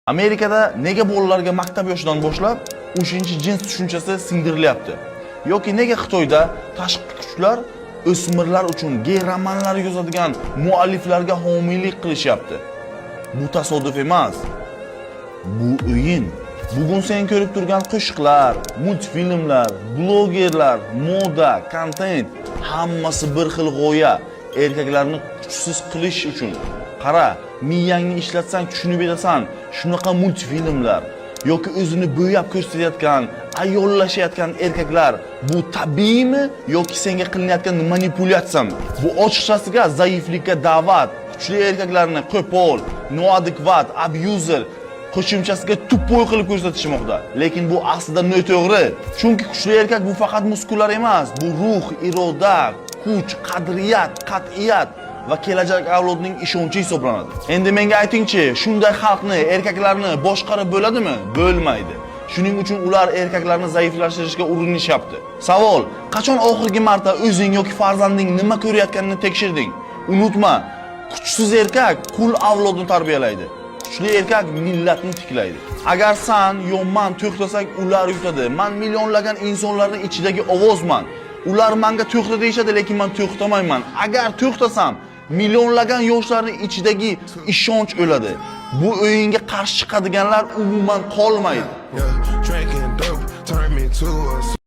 Amerikada nega bolalarga maktab yoshidan boshlab uchinchi jins tushunchasi singdirilyapti? Yoki nega Xitoyda tashqi kuchlar o'smirlar uchun gey romanlar yozadigan mualliflarga homiylik qilishyapti? Bu tasodif emas. Bu o'yin. Bugun sen ko'rib turgan qo'shiqlar, multfilmlar, blogerlar, moda, kontent, hammasi bir xil g'oya: erkaklarni kuchsiz qilish uchun. Qara, miyangni ishlatsang, tushunib yetasan, shunaqa multfilmlar yoki o'zini bo'yab ko'rsatayotgan, ayollashayotgan erkaklar, bu tabiiymi yoki senga qilinayotgan manipulyatsiyami? Bu ochiqchasiga zaiflikka da'vat, kuchli erkaklarni qo'pol, noadekvat, abuser, qo'shimchasiga тупой qilib ko'rsatishmoqda. Lekin bu aslida noto'g'ri. Chunki kuchli erkak bu faqat muskullar emas, bu ruh, iroda, kuch, qadriyat, qat'iyat va kelajak avlodning ishonchi hisoblanadi. Endi menga aytingchi, shunday xalqni, erkaklarni boshqarib bo'ladimi? Bo'lmaydi. Shuning uchun ular erkaklarni zaiflashtirishga urinishyapti. Savol: qachon oxirgi marta o'zing yoki farzanding nima ko'rayotganini tekshirding? Unutma, kuchsiz erkak qul avlodni tarbiyalaydi. Kuchli erkak millatni tiklaydi. Agar san yo man to'xtasak, ular yutadi. Man millionlagan insonlarning ichidagi ovozman. Ular manga to'xta deyishadi, lekin man to'xtamayman. Agar to'xtasam, millionlagan yoshlarning ichidagi ishonch o'ladi. Bu o'yinga qarshi chiqadiganlar umuman qolmaydi. Yeah, drinking dope turned me to a